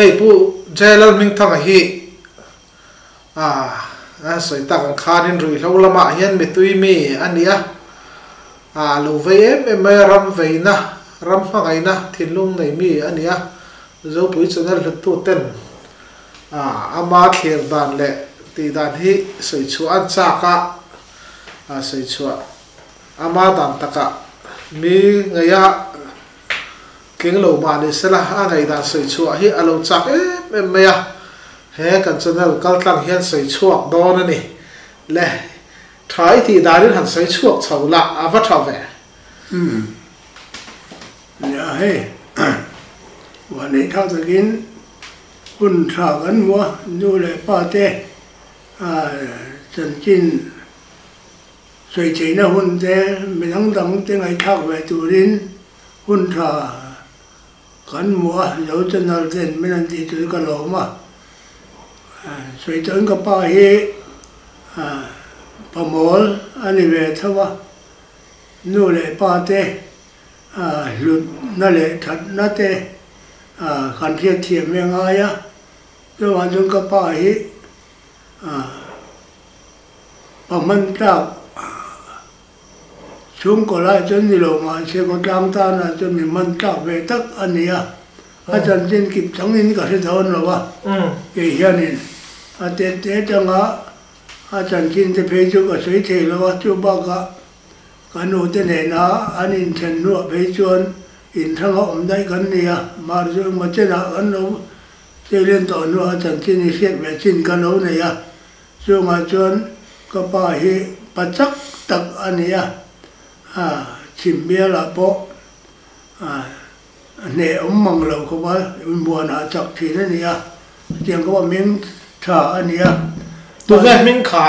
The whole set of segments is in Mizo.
Hei Pu Jailalhmingthanga hi a sawi tak ang khanin ruihhlo lamah hian mitui mi a ni a, a lo vei em em mai a, ram veina, ram hmangaihna thinlung nei mi a ni a, Zopui channel hluttu ten ama thlir dan leh tih dan hi sawi chhuah an chak a, sawi chhuah ama dan takah mi ngaih a Tling lo mah ni sela a ngaihdan sawi chhuah hi a lo chak em em mai a, he kan channel kaltlang hian sawi chhuak dawn a ni. Le, tha i tih danin han sawi chhuak chho la, a va tha ve. Umm. Nia hei, ua neih thlak takin hun tha kan hmu a, nu leh pa te chanchin sawi theihna hun te mi dang dang te ngaihthlak ve turin Hun tha kan hmu a, zo channel ten min han tih chu ka lawm a, sawi chuan ka pa hi pamawl a ni ve tho a, nu leh pa te hlutna leh thatna te kan hriatthiam ve ngai a, chuvang chuan ka pa hi pa hman tlak Chhungkaw lai chuan ni lo mahse khawtlang tanah chuan mi hman tlak ve tak a ni a, a chanchin kip changin ka hre dawn lo a, kei hianin a tet te atanga a chanchin te phei chu ka sawi thei lo a, chu bakah ka nu te nena an inthen hnuah phei chuan inthlang a awm daih kan ni a, mar chu engmaw chenah kan lo cheilen tawh hnuah a chanchin hi hriat ve chin ka lo nei a. Chungah chuan ka pa hi pa chak tak a ni a, a chhim bialah pawh a hneh awm mang lo khawp a, inbuanah chak thin a ni a, chutiang khawpa hming tha a ni a. Tunge hming kha?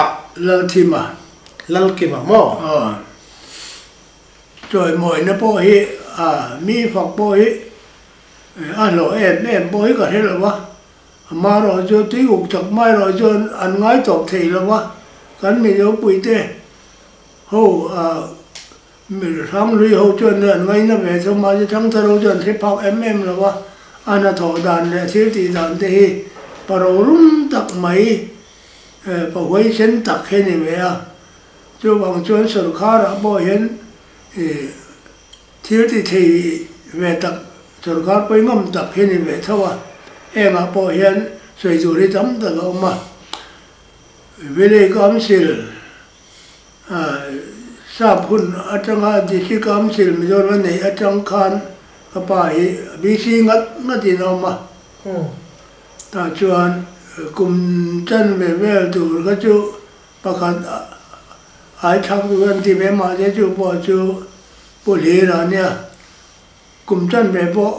Lalthima. Lalkima maw? Aw. Chawimawina pawh hi a mi fak pawh hi a hlawh em em pawh hi ka hre lo va. Amaherawh chu tui uk tak mai erawh chuan an ngai tawp thei lo va, kan Mizopuite ho mi hranghlui ho chuan an ngaina ve thung, mahse thangthar ho chuan an hre phak em em lo va, a hnathawh dan leh thil tih dan te hi pa rorum tak mai, pa huaisen tak hi a ni ve a. Chuvang chuan sawrkharah pawh hian Thil ti thei ve tak, sorkar pawi ngam tak hi ni ve tho a, hengah pawh hian sawi tur hi tam tak a awm a. Village Council, Sap hun atanga District Council Mizoram a neih atang khan ka pa hi VC ngat ngatin a awm a. Tah chuan kum chan ve vel tur kha chu Pakhat ai thlak duh an ti ve mahse chu pawh chu Pu Hlira a nia. Kum chan ve pawh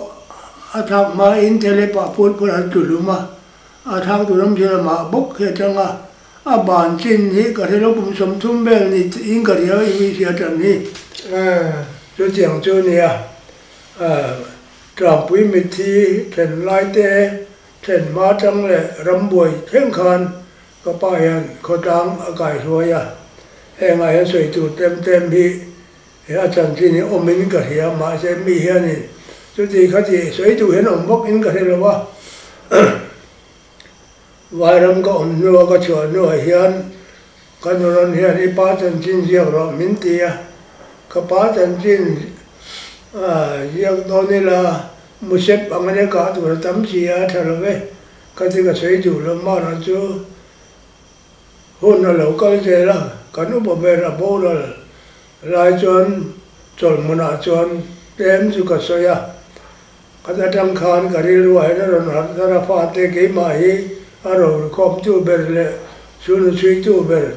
a thlak hma in thele pah phut phut an tlu hlum a, a thlak tur awm thil amah bawk hi a tang a, a ban chin hi ka hre lo kum 30 vel ni in ka hria i hria tan hi. Chutiang chu a nia, Tlangpui mitthi then lai te, then hma tang leh rambuai thleng khan Ka pa hian khawtlang a kaihruai a, hengah hian sawi tur tlem tlem hi he a chanchin hi awmin ka hria, mahse mi hianin chuti khati sawi duh hian awm vak in ka hre lo a. Vairam ka awm hnua ka chhuah hnuah hian ka nurawn hian i pa chanchin ziak rawh min ti a, ka pa chanchin ziak dawn ila musep ang ania kah tur a tam si a, a tha lo ve. Ka ti ka sawi duh lo mahra chu hun a lo kal zel a, kan upa ber a boral lai chuan chawlhmunah chuan tlem chu ka sawi a, khat atang khan ka rilruah hian a rawn harh thar a, fate keimah hi a rorikhawm tu ber leh chhunu chhui tu ber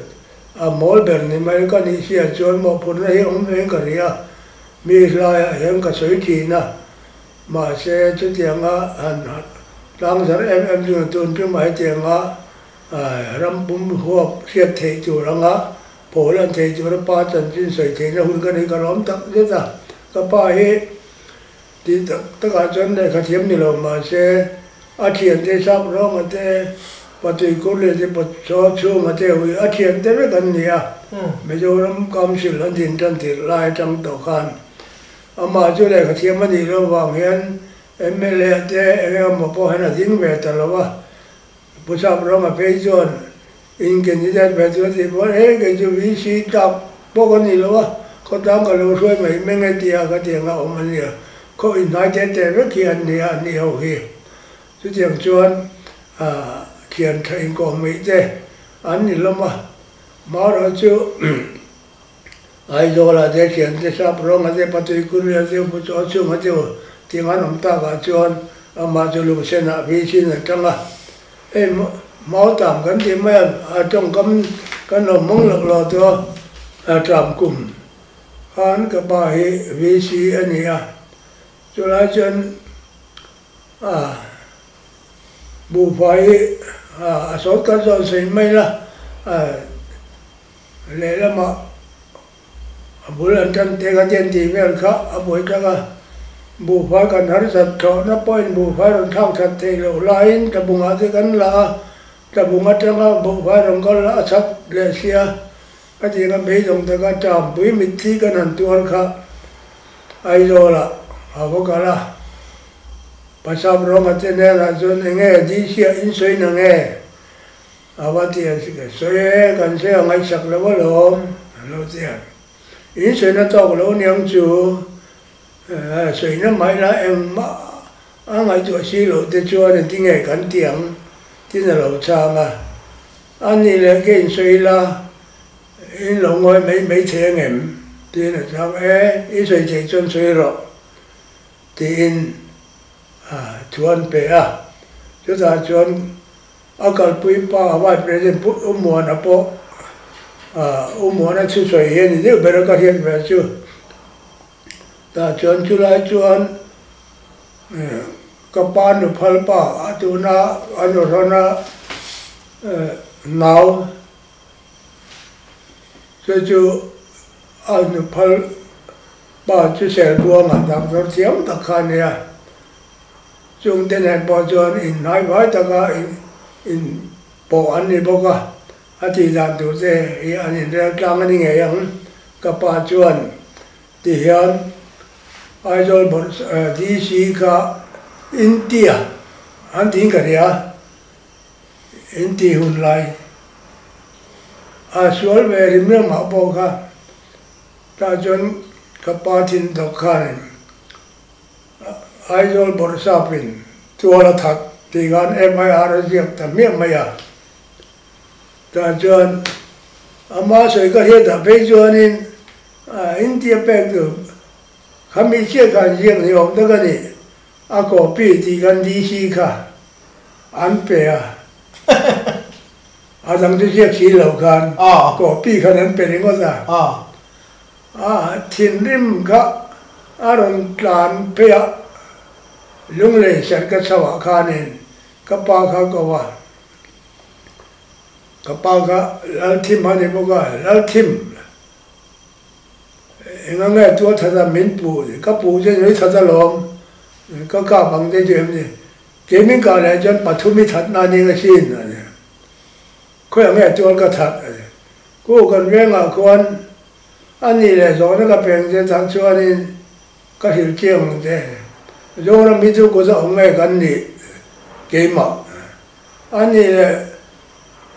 a mawl ber ni mai ka nih sia chuan mawhphurhna hi awm veng ka ri a, mi hlaiah hian ka sawi thin a. Mahse, chutianga han tlangzar em em chu tun tumah hetianga ram pum huap hriat theih tur anga phawl an theih tura pa chanchin sawi theihna hun ka nei ka lawm tak zet a. Ka pa hi tih tak takah chuan lehkha thiam ni lo mahse, a thiante sap rawnga te, Patuikur leh te Pachaw chhunga te hui a thiante vek an ni a, Mizoram Council an din tan tirh lai atang tawh khan Amah chu lehkha thiam a nih loh vang hian Mla te eng emaw pawh hian a ding ve ta lo a, Pu Saprawnga phei chuan in candidate ve chu a tih pawh he kei chu VC tlak pawh ka ni lo a, khawtlang ka lo hruai mai meng e tia ka ti anga awm a nia, khaw inhnai te te vek hi an ni a, an ni ho hi. Chutiang chuan thian tha inkawm ngaih te an ni hlawm a, marawh chu Aizawlah te thiante sap rawnga te Patui Kunria te Pu Chaw Chhunga te u ting an awm takah chuan amah chu lungsenah vcin a tang a. Hei Mautam kan tih mai a, a tawngkam kan awm mang lawk lo chu a tram kum khan ka pa hi VC a ni a, chulai chuan a buhfai hi a sawt kal chuan sawi mai la. Lehlamah a bul an tan te kha ten tih vel kha a buai tak a, buhfai kan harsat thlawhna pawhin buhfai rawn thlak that theih loh laiin tlabungah te kan la a, tlabung atanga buhfai rawn kal a chhat leh sia ka tih kha beidawng taka ṭampui mitthi kan han tuar kha Aizawlah a va kal a, Pasap rawnga te hnenah chuan enge DC-ah in sawi na nge? A va ti a, Sawi e, kan sawi a ngaihsak lo alawm, an lo ti a. In sawina tawk lo niang chu, sawina mai la engmah a ngaihtuah si loh te chuan engti nge kan ti ang tin a lo chhang a. A nih leh ke in sawi la, in lo ngawi mai mai thei angem? Tiin a chhang, E, i sawi theih chuan sawi rawh, tiin thu an pe a. Chutah chuan A kalpui pa Vice President Pu Umuana pawh Umuana thusawi hi a ni deuh ber a ka hriat ve chu. Tah chuan chulai chuan ka pa nu phal pa a tuna a nu hrawn a nau chu chu a nu phal pa chu Selbuanga doctor thiam tak kha a nia. Chungte nen pawh chuan inhnaivai taka in pawh an ni bawk a, a tih dan tur te hi an inrel tlang a ni ngei ang. Ka pa chuan ti hian Aizawl DC kha intia an tiin ka hria, inti hun lai a sual ve rim ramah pawh kha tah chuan ka pa thin dawk khanin Aizawl Bawrhsapin tual a that tih khan FIR a ziak ta hmiah mai a. Tah chuan ama sawi ka hriat ah phei chuanin India pek chu khami chiah khan ziak ni awm tak a ni. A copy tih khan DC kha an pe a. A dang chu ziak si lo khan copy khan an pe ringawt a. A thinrim kha a rawn tlan phei a, Lunglei serh ka chho ah khanin ka pa kha ko a, ka pa kha Lalthim a ni bawk a, Lalthim, enga nge tual that a min puh ni, ka puh che nui that alawm, ka kap ang che chu em ni, kei min kah leh chuan pathum i that na ning asin a ni, khawiah nge tual ka that a ni, Ku kan vengah khuan a nih leh zawhna ka peng che tak chuanin ka hrilh chiang ang che. Zoram hi chu kut a awm nge kan nih keimah. A nih leh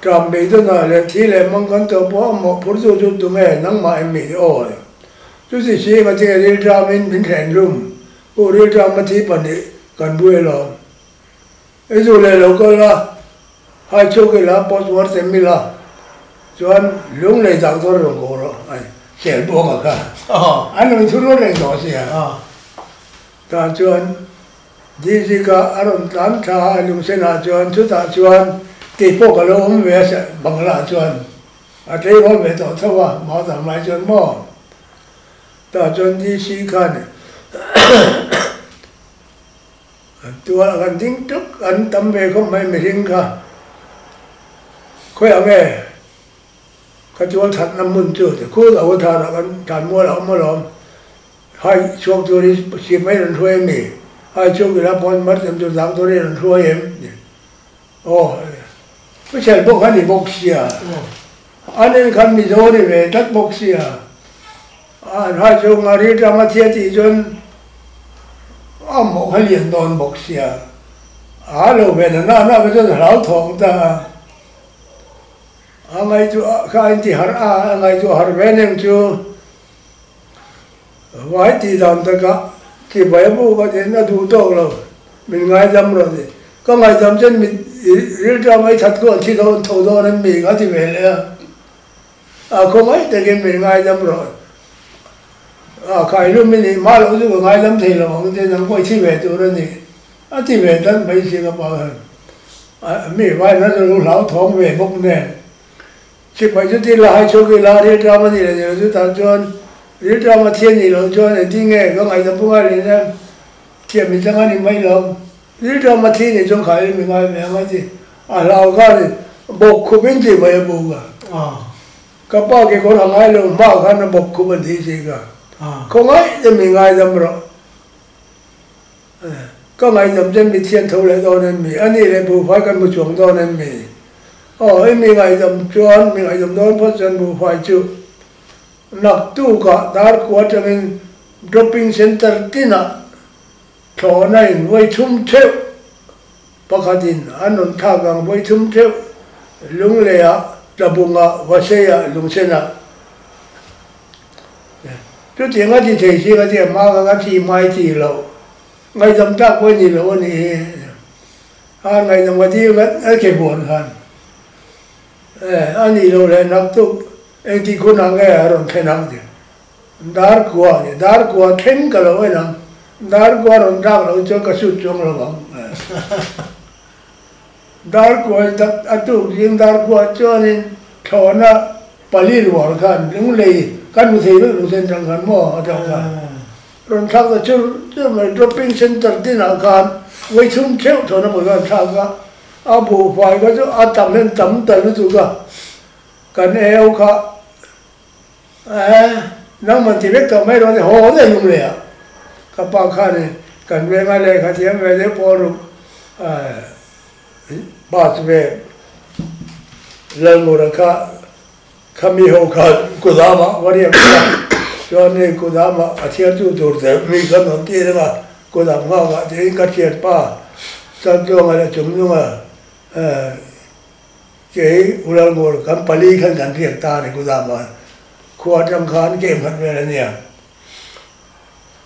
tram beidawnah leh thi leh mang kan tawh pawh a mawhphur chu chu tunge nangmah em mi aw. Chuti si nga tinge rilṭamin min thlen hlum u rilṭam a thi pahnih kan buai alawm. I duh leh lo kal la, hai chhuk ila post mortem ila chuan lunglei doctor rawn ko rawh ai sel buang a kha an rawn thu rual reng tawh sia. Tah chuan DC kha a rawn tlan thla a lungsenah chuan chutah chuan kei pawh ka lo awm ve a bangla chuan a tleirawl ve tawh tho a mautam lai chuan maw tah chuan DC khan Tual kan ding tuk an tam ve khawp mai mihring kha khawiah nge ka tual thatna hmun chu ti khur lo thanah kan than mual a awm alawm hai chhuak tur hi sip mai rawn hruai em ni hai chhuak ila pawn mar tem tur dak tur hi rawn hruai em ti aw hmachhel bawk a ni bawk sia an en khan mizo a ni ve tlat bawk sia an hai chhuak ngari tanga thia tih chuan. A mawh kha lian dawn bawk sia, a lo ve na na na kha chuan a hlauthawng ta a. A ngaihtuah kha a inti harh a, a ngaihtuah harh ve neng chu vai tih dan takah chibai a buk a tiin a duh tawk lo, min ngaidam rawh ti. Ka ngaidam chuan mit rilṭam ai that kawh an thi dawn tho dawn em mi ka ti ve leh a. A khawngaih takin min ngaidam rawh. A khaihlum i nih hma loh chu ka ngaidam thei lo ang che, nang pawh i thi ve tur a ni. A ti ve tlat mai si ka pa khan. Mi vain a lo hlauthawng ve bawk nen. Sipai chu ti la hai chhuak ila rilṭam a nih leh ni lo chutah chuan rilṭam a thi a nih loh chuan engtin nge ka ngaidam pawh ngai leh nen thiam mi chang a ni mai lo. Rilṭam a thi nih chuan khaihlum i ngai ve ang a ti. A hlau khan bawk khup in ti mai a buk a. Ka pa kekawr a ngai lo hma khan a bawk khup an ti si ka. Khawngaih te mi ngaidam rawh. Ka ngaihdam che mi thian tho leh dawn em mi? A nih leh buhfai kan hmu chuang dawn em mi? Aw, i mi ngaihdam chuan mi ngaihdam dawn phawt chuan buhfai chu naktukah Darkua atangin Dropping Centre tinah thlawhna in vawi thum theuh pakhatin an rawn thlak ang vawi thum theuh Lungleiah, Tlabungah, Vaseiah, Lungsenah. Chutiang a ti thei si ka tia hma ka ka thi hmai ti lo ngaihdam tak pawh ni lo a nih hi a ngaihdam ka dil ngat ngat ke buan khan e a nih loh leh naktuk engtik hunah nge a rawn thlen ang ti dar kua ni dar kua thleng ka lo en ang dar kua rawn tlak loh chuan ka sut chuang lo ang dar kua a tuk zing dar kua chuanin thlawhna Pali rual khan lunglei kan hmu thei vek lo sen tang khan maw a tang khan rawn thlak ta chur chur mai dropping center tinah khan vawi chhum theuh thawn a pawh khan thlak a a buhfai kha chu a tam hian tam ta lutuk a kan eu kha eh nangman ti vek tawh mai rawh a ti haw daih lunglei ah ka pa khanin kan venga lehkha thiam ve deuh pawh ruk eh Bus ve Lalmura kha khami ho kha kudamah va riak ila chuan hei kudamah a thiartu tur te mi kha rawn ti reng a kudam nghak ah tiin ka thian pa Chaltluanga leh Chungnunga kei U Lalmur kan pali khan kan riak ta a ni kudamah khua atang khan game khat vel a nia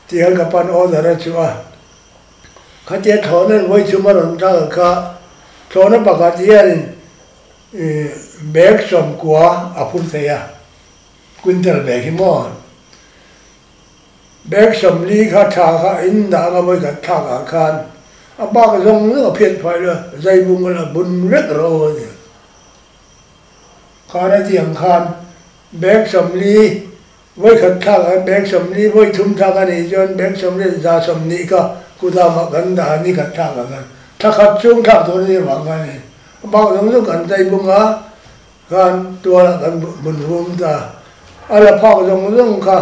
tihian ka pan order a chu a. Khatia thlawhna vawi chhum a rawn tlak kha thlawhna pakhat hianin bag 90 a phur thei a, quintal bag hi maw? Bag 40 kha tha kha in dah anga vawi khat thlak ah khan a bak zawng zawng a phiat phai lo, zai bung a la bun vek ro a ni. Khan a ti ang khan bag 40 Vawi khat thlak ah bag 40, vawi thum thlak a nih chuan bag 40 120 kha kudamah kan dah a, ni khat thlak ah khan thla khat chhung thlak tur a nih avang khan ni a bak zawng zawng kan chei bung a, khan tualah kan hmun hum ta a la phak zawng zawng kha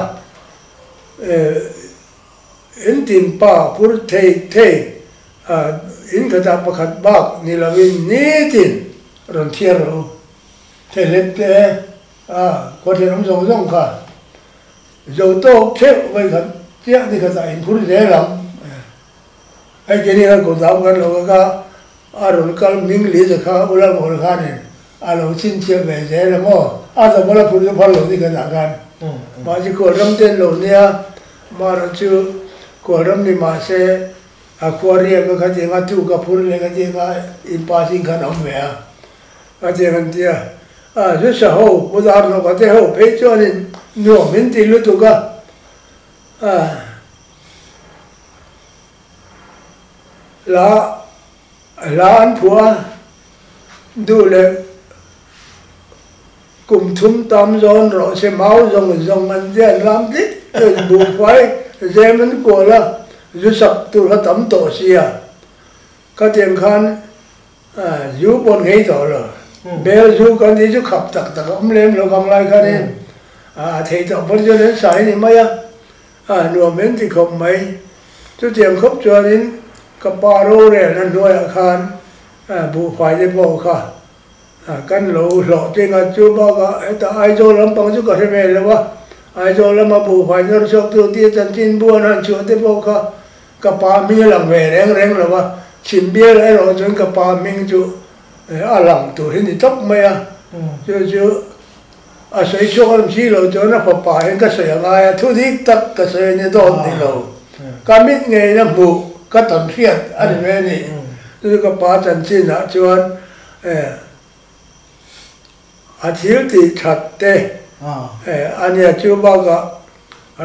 in tin pa phur thei thei in khatah pakhat bak ni lovin nitin rawn thiar rawh u thehlep te. A, kawthian awm zawng zawng kha zo tawk theuh vawi khat chiah ni khatah in phur zel ang. Hei keini khan kawtdam kan lo kha a rawn kal hming li te kha u Lalmual khanin a lo chhinchhiah ve zel a maw? A double a phur chu phal lo ni khatah khan. Mahse Khualram te an lo nia, amaherawh chu Khualram ni mahse a khua riak a khatiang a tuk a phur leh khatiang a in passing khan a awm ve a. A ti ang an ti a, a Zusa ho Pu Darhnawka te ho phei chuanin nuam min ti lutuk a, a hla hla an phuah a, duh leh kum thum tam zawn rawh se mau zawng zawng an ti an lam tlit tlit buhfai zem an kual a, Zusak tur kha tam tawh sia khatiang khan Zu pawh ngei tawh lo. Bel zu kan tih chu khap tak tak a awm lem lo kang lai khanin a thei tawh pawn chuan an sai ni mai a, a nuam en ti khawp mai. Chutiang khawp chuanin ka pa rorelna hnuaiah khan buhfai te pawh kha kan lo hlawh tling a, chu bakah hetah Aizawl lampang chu ka hre ve lo a, Aizawl lama buhfai nawr chhuak tu tia chanchin bu an han chhuah te pawh kha. Ka pa hming a lang ve reng reng lo a, chhim bial erawh chuan ka pa hming chu a lang tur hi ni tawp mai a, chu chu a sawi chhuak awm si lo chuan a fapa hian ka sawi a ngai a, thu dik tak ka sawi a ni dawt ni lo. Ka mit ngeina hmuh ka tam hriat a ni ve a ni. Chu chu ka pa chanchinah chuan a thil tih that te a nia, chu bakah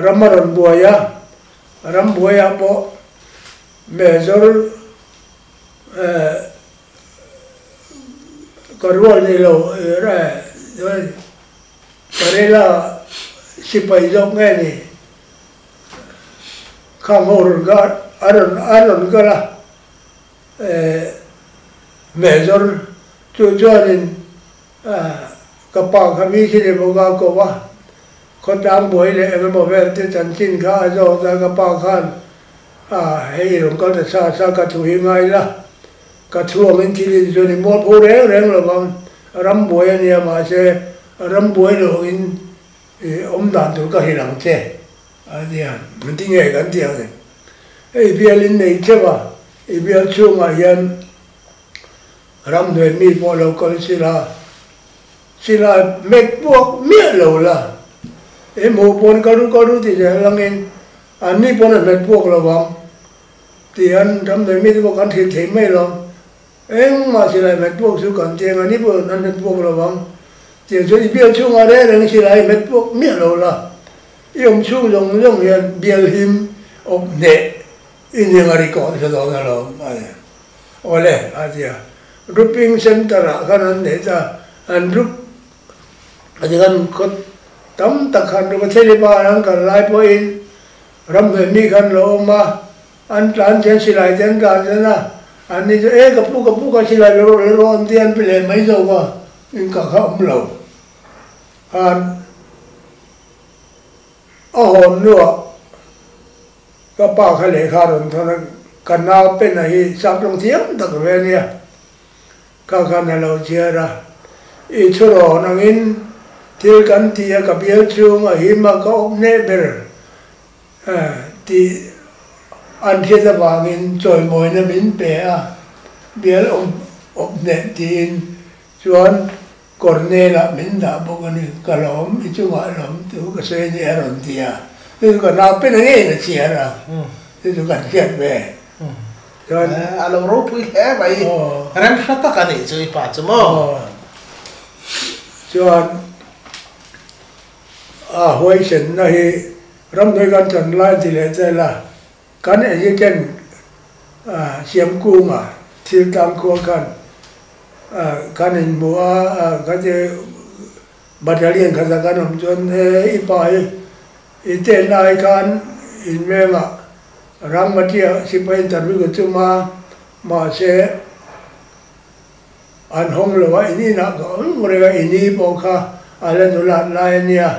ram a rawn buai a, Rambuaiah pawh Major ka rual ni lo Karela sipai zawk nge ni khang ho rawn kha a rawn a rawn kal a Major chu chuanin Ka pa kha mi khi ni bawk a ko a, khawtlang buai leh eng emaw vel te chanchin kha a zawt a, ka pa khan a hei i rawn kal ta sa sa ka thu hi ngai la, ka thu angin thil in chuan i mualpho reng reng lo vang, ram buai a nia mahse ram buai lo angin i awm dan tur ka hrilh ang che a nia, engtin nge kan tih ang ni, hei bial in nei theuh a, i bial chhungah hian Ramhnuai mi pawh lo kal sila, silai met puak miah lo la, i hmuh pawn ka ru ka ru ti zel angin an ni pawn a met puak lo vang ti an ramhnuai mite pawh kan hrilh thei mai lo. Engmah silai met puak chu kan ti ang, an ni pawh an met puak lo vang tiang chuan i bial chhungah reng reng silai met puak miah lo la, i awm chhung zawng zawng hian bial him awp hneh i ning a ri kawh nasa dawn alawm a ni. Awle, a ti a. Grouping Centre ah khan an neih ta, an group a ti khan khaw tam tak khan group a thelipa an kal lai pawhin ramhnuai mi khan lo awm a, an tlan chian silai te an tlan chian a, an ni chu e ka pu ka pu ka silai la rawh la rawh an ti an pe leh mai zawk a, inkah kha a awm lo khan a hawn hnuah. Ka pa kha lehkha a rawn thawn a, ka nau pena hi sap tawng thiam tak ve a nia, ka khan a lo chhiar a, I thu rawn angin thil kan ti a, ka bial chhung a him a, ka awp hneh ber tih an hriat avangin chawimawina min pe a, bial awp hneh tiin chuan Cornel-ah min dah bawk a ni, ka lawm, i chungah lawm chu ka sawi a ni a rawn ti a, chu chu ka nau pen ngeiin a chhiar a, chu chu kan hriat ve. Chuan a lo ropui hle mai, rem hra tak a nih chu i pa chu maw? Chuan a huaisenna hi ramhnuai kan chan lai ti leh tel a, kan Egyptian Siamkunga thil tlang khua khan Kan inhmu a, ka ti battalion khat a kan awm chuan he i pa hi i ten lai khan invengah Rangmatia sipai interview ka tum a, mahse an hawng lo a, in inah ka awm reng a, i ni pawh kha a la nulat lai a nia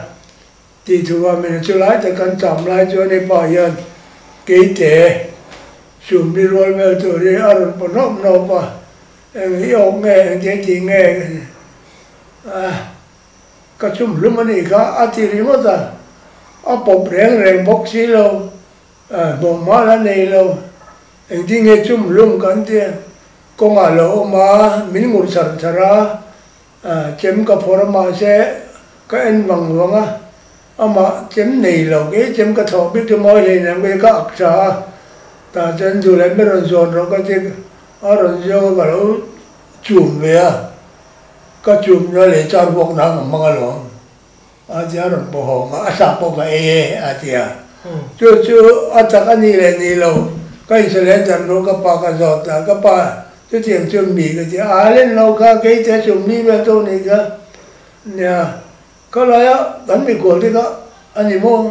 tih thu a min chu lai tak kan cham lai chuan i pa hian keite sumli rual vel tur hi a rawn paw hnawp hnawp a. Eng i awk nge, eng te tih nge a ka chum hlum a nih kha a ti ringawt a, a pawp reng reng bawk si lo, hnawh hmal a nei lo, engtin nge chum hlum kan tia kawngah lo awm a, min ngur char char a, chem ka phawrh a mahse ka en vang vang a, amah chem nei lo kei chem ka thawh bik chu mawi hleinem kei ka ak tha a, tah chuan duh leh mi rawn zawn rawh ka ti. A rawn ziak a ka lo chum ve a, ka chum na leh char buak na ka hmang alawm a ti a, rawn pawh hawng a, a sak pawh ka ei e a ti a, chu chu a tak a nih leh nih lo ka insalet dan rawh ka pa ka zawt a, ka pa chutiang chu mi ka ti a, a len lo kha kei te chum mi vel tawh nih kha nia, khawlaia kan mikhual te kha a ni maw?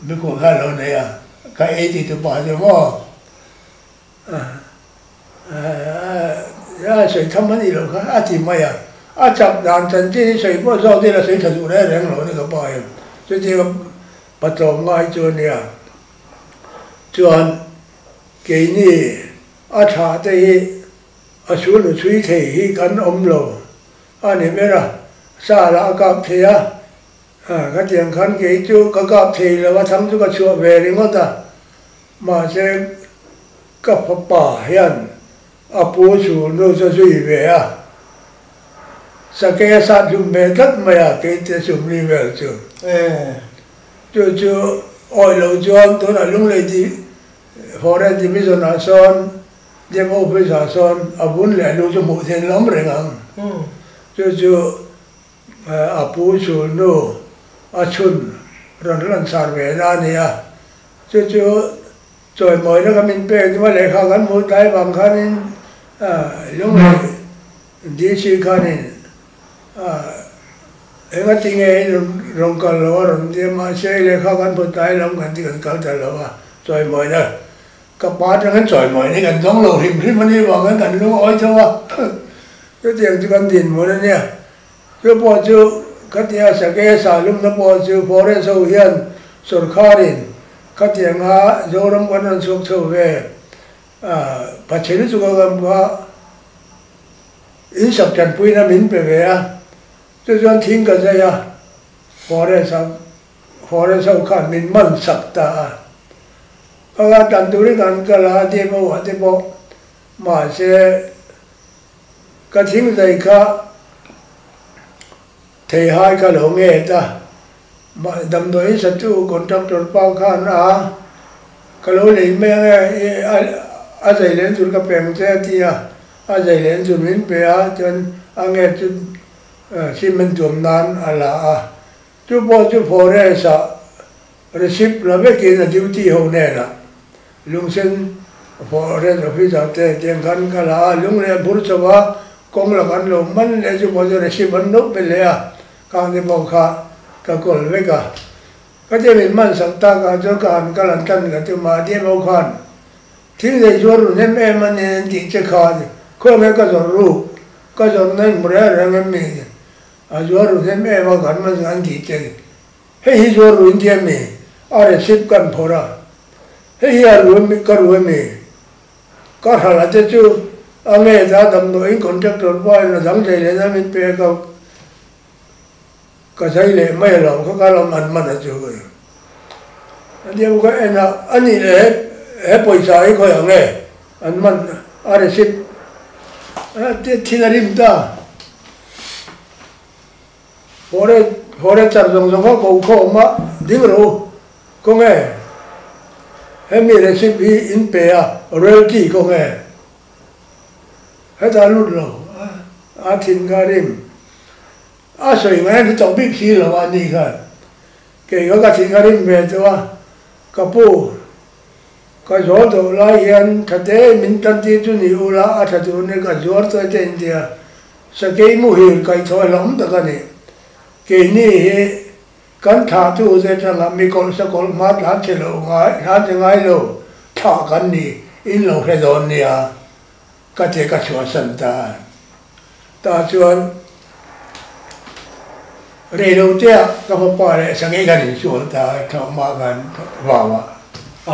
Mikhual kha a lo nei a, ka ei ti tu pa chu maw? A sawi tham a nih loh kha a ti mai a, a chak dan chanchin hi sawi pawh zawk ila sawi tha duh reng reng lo a ni ka pa hian chutiang a patlawm ngai chu a nia. Chuan keini a tha te hi a sul nu chhui thei hi kan awm lo a ni ber a, sa lah a kap thei a, khatiang khan kei chu ka kap thei lo a, thang chu ka chhuah ve ringawt a. Mahse ka fapa hian a pu chu nu chu zui ve a, sakei a sat hlum ve tlat mai a, keite sumli vel chu. Chu chu awih lo chuan tunah Lunglei di Forest Division ah sawn Dep Office ah sawn a vun leh lu chu hmuh theih an la awm reng ang. Chu chu a pu chul nu a chhun rawn lansar ve na a ni a, chu chu Chawimawina ka min pek chu a lehkha kan hmuh tlai vang khanin Lunglei DC khanin enga tinge i rawn kal lo a rawn ti a, mahse lehkha kan hmu tlai lam kan ti kan kal ta lo a, chawimawina ka pa atangin chawimawina hi kan dawng lo hrim hrim a nih vang khan kan lungawi tho a, chutiang chu kan dinhmun a nia. Chu pawh chu khatia Sake Sahlumna pawh chu Forest ho hian sawrkharin khatianga Zoram kan rawn chhuak chho ve Pachheli chu ka kam kha insak tanpuina min pe ve a, chu chuan thing ka zai a, Forest a Forest ho khan min man sak ta a. Kha tan turin kan kal a, demo ah te pawh mahse Ka thing zai kha theihai ka lo nget a, damdawiin satu contractor pa khan a ka lo lei mai ang e, a zai len tur ka pe ang che a ti a, a zai len tur min pe a, chuan a nget chu cement tuam nan a la a, chu pawh chu forest ah Receipt la vekin a duty ho hnenah Lungsen Forest Officer te tiang khan ka la a, lung leh bur chho a, kawng la kan lo man leh chu pawh chu receipt an lo pe leh a, khang te pawh kha ka kawl vek a. Ka tia min man sak tak ah chuan ka han kal an tan ka tum a, a tia ho khan thil nei zuar ru hnem em a nen an tih che kha khawnge ka zawrh ruk, ka zawrh na in hmu reng reng em mi a zuar ru hnem em a kan man sak an tih che Hei hi chu a ruin tia mi? A receipt kan phawrh a, hei hi a ru mi ka ru ami? Ka hralh a te chu a nge ta damdawiin contractor pa in a dang thei leh na min pe a ka ka zai leh mai alawm kha ka lam an man a chu ka a tia ka en a, a nih leh he pawisa hi khawi ang e an man a receipt a thil a rim ta. Hawre char zawng zawng kha ko khawm a ding rawh u. Khawnge hemi receipt hi in pe a royalty khawnge hetah lut lo a thin kha rim a sawi ngai a ni tawh bik si lo a ni khan kei kha ka thin kha rim ve tawh a ka pu ka zawl tawh lai hian thate min tan tir chu ni ula a tha tur ni ka zuar tawh te in tia Sakei muhil kaihthawh hlawm tak a ni. Keini hi kan thlahtu te atanga mi kawlh sakawlh hma tlan che lo ngai, tlan che ngai lo thlah kan ni in lo hre dawn nia ka ti ka chhuahsan ta a. Tah chuan rei lo tea ka fapa leh sakei kan insual ta a, thlawhhma kan vau a.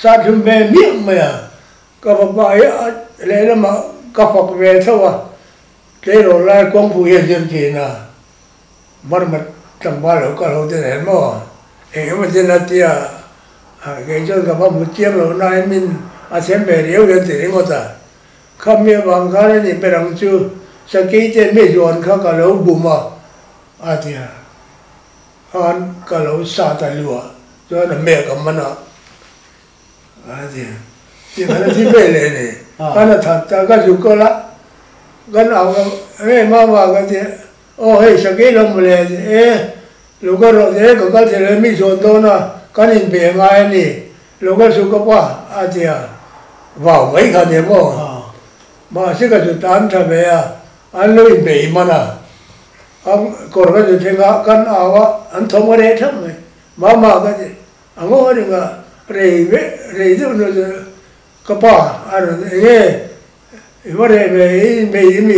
Sat hlum ve miah mai a. Ka fapa hi a lehlamah ka fak ve tho a, tleirawl lai kawngpui hi a zir thin a, Burma tlangval lo kal ho te nen maw eng emaw ten a tia, kei chuan ka va hmu chiang lo nain min a them ve riau hian ti ringawt a, khami avang khan a ni ber ang chu Sakei te mi zuan kha ka lo bum a, a ti a, khan ka lo sat a lu ah chuan a mek a man a. Kan a that ta ka zuk kawlh a, kan au ka e mama ka ti aw hei sakei lo mawle a ti e lo ka rawh te ka kal thei lo mi zawn dawn a kan in be ngai a ni lo ka zuk ka pa a ti a vau mai kha nia maw mahse ka zu tan tha ve a an lo in bei man a kawr ka zu thleng a kan au a an thawm a reh thap mai mama ka ti. A ngaw reng a, rei ve rei deuh hnu chu ka pa a rawn eng nge i va reh ve i inbei i mi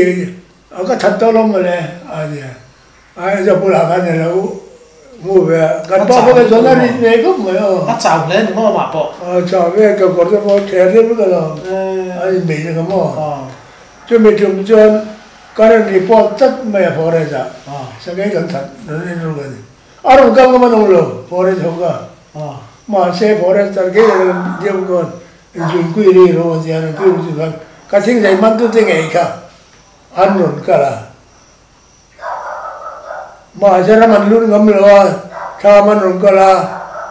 a ka that tawh lo mawle a ti a, a zo bulah khan a lo hmu ve a, kan pa pawh kha zawn a rit ve khawp mai aw. A chau hle ni maw amah pawh? A chau ve, ka kawr te pawh thler deuh vek alawm, a inbei na kha maw. Chumi tum chuan current report tlat mai a forest ah sakei kan that rawn en ruk a ni. A rawn kal ngam an awm lo, forest ho kha. Mahse forester khi deuh chuan zunpui ri rawh a tia zunpui ru chu khan ka thing lei man tute ngei kha an rawn kal a. Mahse ram an lut ngam lo a, thlam an rawn kal a,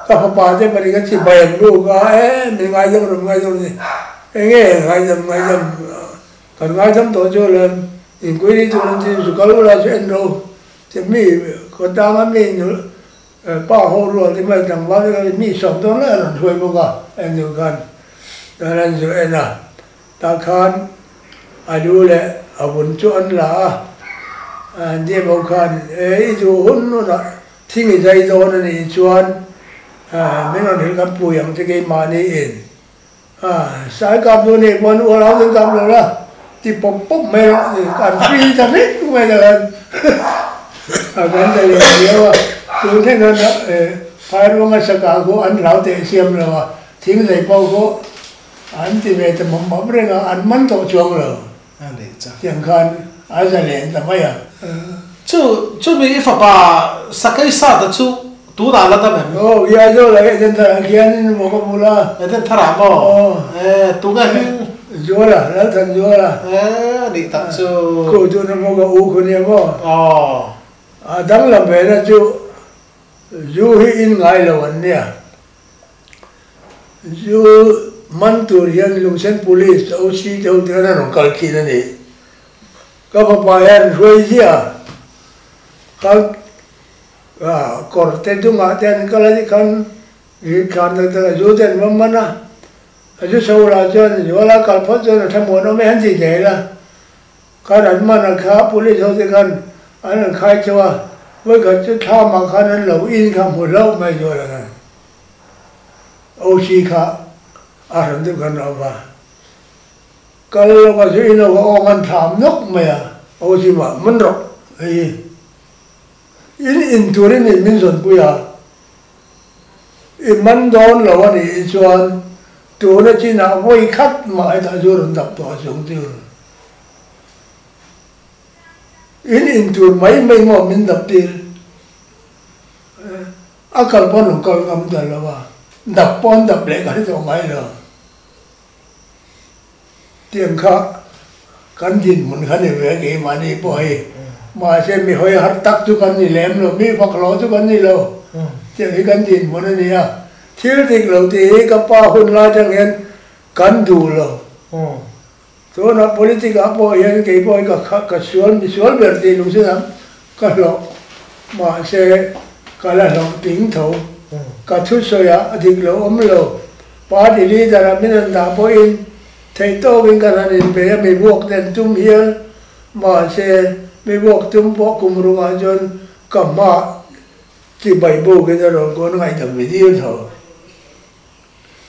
ka fapa te pahnih ka chibai an buk a, e min ngaidam rawh min ngaidam rawh eng nge ngaidam ngaidam kan ngaidam tawh chu lem inquiry tur an ti zu kal ula chu en rawh u ti mi khawtlang a mi Pa ho rual te mai tlangval te khan mi sawm dawn lai a rawn hruai bawk a, en duh khan chuan an zu en a, tah khan a lu leh a vun chu an la a, an diem ho khan e i duh hun hunah thing i zai dawn a nih chuan min rawn hrilh kan pui ang che keimahni in sai kap duh nih pawn ual ho ten kap lo la ti pawp pawp mai rawh ti kan free ta vek mai ta khan a kan ta leh viau a tun thleng khan phairuanga saka khu an hlau teh siam lo a thing zei pawh khu an ti ve ta mawp mawp reng a an man tawh chuang lo tiang khan a za len ta mai a. Chu chumi i fapa sakei sata chu Tunah la dam em? Aw, i Aizawl ah Eden Tharah khian maw ka bul a. Eden Tharah maw? Aw. E, tunge hming? Zuala, Lalthan Zuala. E, a nih tak chu. Khu tuna maw ka u khu nia maw? Aw. A danglam ve na chu zu hi in ngai lo an nia. Zu man tur hian Lungsen Police, OC te ho te khan an rawn kal thin a ni. Ka fapa hian hruai ziah a, Kawr te dungah te an kal a ni khan ri thlan tak tak a zu te an va man a, a zu chho lah chuan zuala kal phawt chuan a thlamuan awm e han ti zel a, khan an man a kha police ho te khan an rawn khai chauh a, vawikhat chu thlamah khan an lo in kha hmu hlauh mai zuala khan OC kha a hran deuh khan a awm a, kal lawk a zu in lo a awng an thlam nawk mai a, OC mah man rawh hei hi. In in turin in min zawnpui a, i man dawn lo a nih chuan tuna chinah vawi khat mah hetah zu rawn dap tawh a chung chu. In in tur mai mai maw min dap tir? A kal pawn rawn kal ngam ta lo a, dap pawn dap leh ka hre tawh ngai lo. Tiang kha kan dinhmun kha ni ve keimahni pawh hei. Mahse mi hawi har tak chu kan ni lem lo, mi fak hlawh chu kan ni lo. Tiang hi kan dinhmun a ni a. Thil dik lo tih hi ka pa hun lai atang hian kan duh lo. Tunah politic ah pawh hian kei pawh hi ka ka sual mi sual ber tih lungsin ang ka hlawh. Mahse ka la hlawh ting tho. Ka thusawi ah a dik lo awm lo. Party leader ah min an dah pawhin theih tawkin kan han inbei a, mi vuak den tum hial mahse mi vuak tum pawh kum rukah chuan ka hma chi bai bukin a rawn kawn ngaihdam mi dil tho.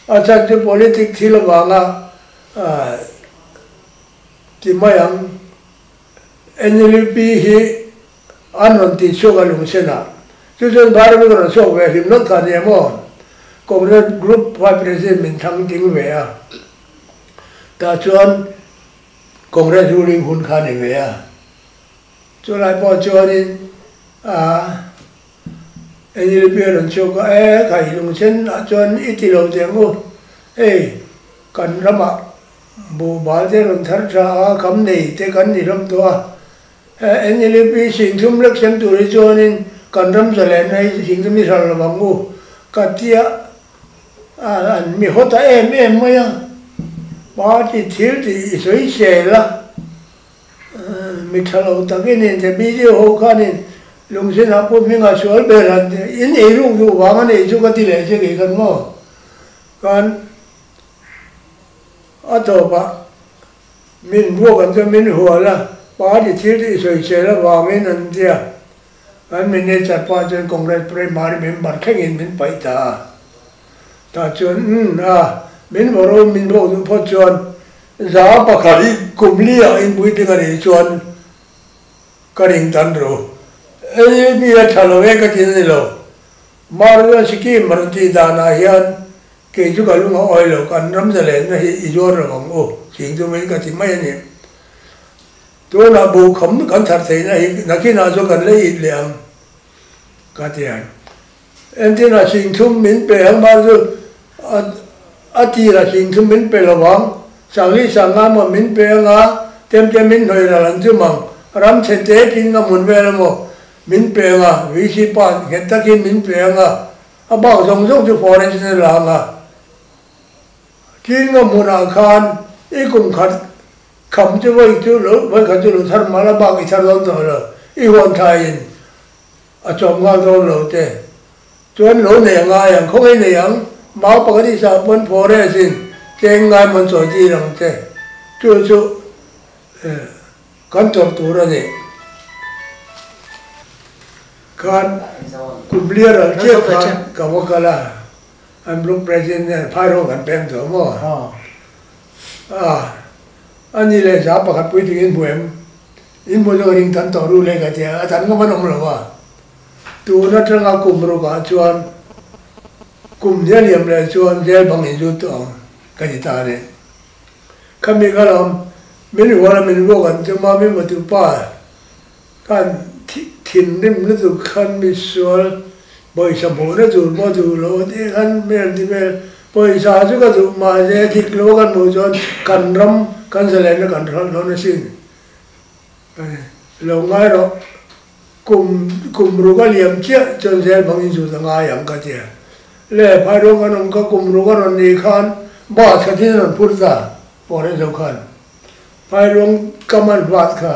A chhan chu politic thil avanga ti mai ang. NLUP hi an rawn tih chhuak a lungsenah. Chu chuan Bhairavi ka rawn chhuak ve hlim lawt kha nia maw? Congress Group Vice President min thlang ding ve a, tah chuan Congress ruling hun kha ni ve a. Chulai pawh chuanin a NLUP a rawn chhuak a, e khai lungsenah chuan i ti lo teh ang u, hei kan ramah Buhbal te rawn thar tha a, kham nei te kan ni hlawm tawh a. He NLUP singthum lek sem tur hi chuanin kan ram zalenna hi singthum hi hral lo ang u ka tia a, an mi haw ta em em mai a. Party thil tih i sawi sel a, mi tha lo takin in te BDO ho khanin lungsinah pawh hmingah sual ber han in ei ruk duh vang a nih chu ka ti leh che kei khan maw? Khan. A tawpah min buak an chuan min hual a, party thil tih sawisel avangin an tia. Kan minister pa chuan Congress primary member thlengin min paih ta a. Tah chuan umm a, min vawrho min buak duh phawt chuan 100 i kum li ah in puitling a nih chuan ka ring tan ru. AAP a tha lo e ka ti na ni lo. Maruan Sikkim rawn tih danah hian Kei chu ka lung a awi lo, kan ram zalenna hi i zuar lo ang u, ching chu min ka ti mai a ni. Tunah bu kham kan thar theihna hi nakinah chu kan la it leh ang, ka ti a. Entirah singthum min pe ang mah chu a tirah singthum min pe lo ang, sangli sanga maw min pe anga tem te min hnawih ral an chum ang, ram chhe te tin ka hmun vel emaw min pe anga VC pa nghet takin min pe anga a bak zawng zawng chu forest in a la anga tin ka hmunah khan i kum khat kham chu vawi chu lo vawi khat chu lo thar mal a bak i thar dawn tawh lo i huan thlaiin A chawm nghal dawn lo te chuan lo nei a ngai ang, khawngaih nei ang, mau pakhat i sah pawn forest in cheng ngai mawn chawi tir ang che, chu chu kan tawrh tur a ni. Khan kum liar al chiah khan ka va kal a, an block president hian phairawng kan peng tawh maw? A, a ni leh za pakhat puitling in hmu em? In hmu zawk ring tan tawh ru le ka ti a, a dan ngam an awm lo a. Tun atanga kum rukah chuan kum hnial liam leh chuan jail bang in zut tawh ang ka ti ta a ni. Khami kha lam min hual a min vuak an tum a, min vatu pa khan thinrim lutuk khan misual pawisa hmuhna tur pawh duh lo a tih khan hmel ti vel pawisa chu ka duh mahse dik lo a kan hmuh chuan kan ram kan zalen na kan hralh dawn asin. Lo ngai rawh, kum kum ruk a liam chiah chuan zel bangin zut a ngai ang ka ti a. Le, Phairuang kan awm kha kum ruk a rawn nih khan bus kha thil a rawn phur ta, Pawhre zo khan. Phairuang ka man vat kha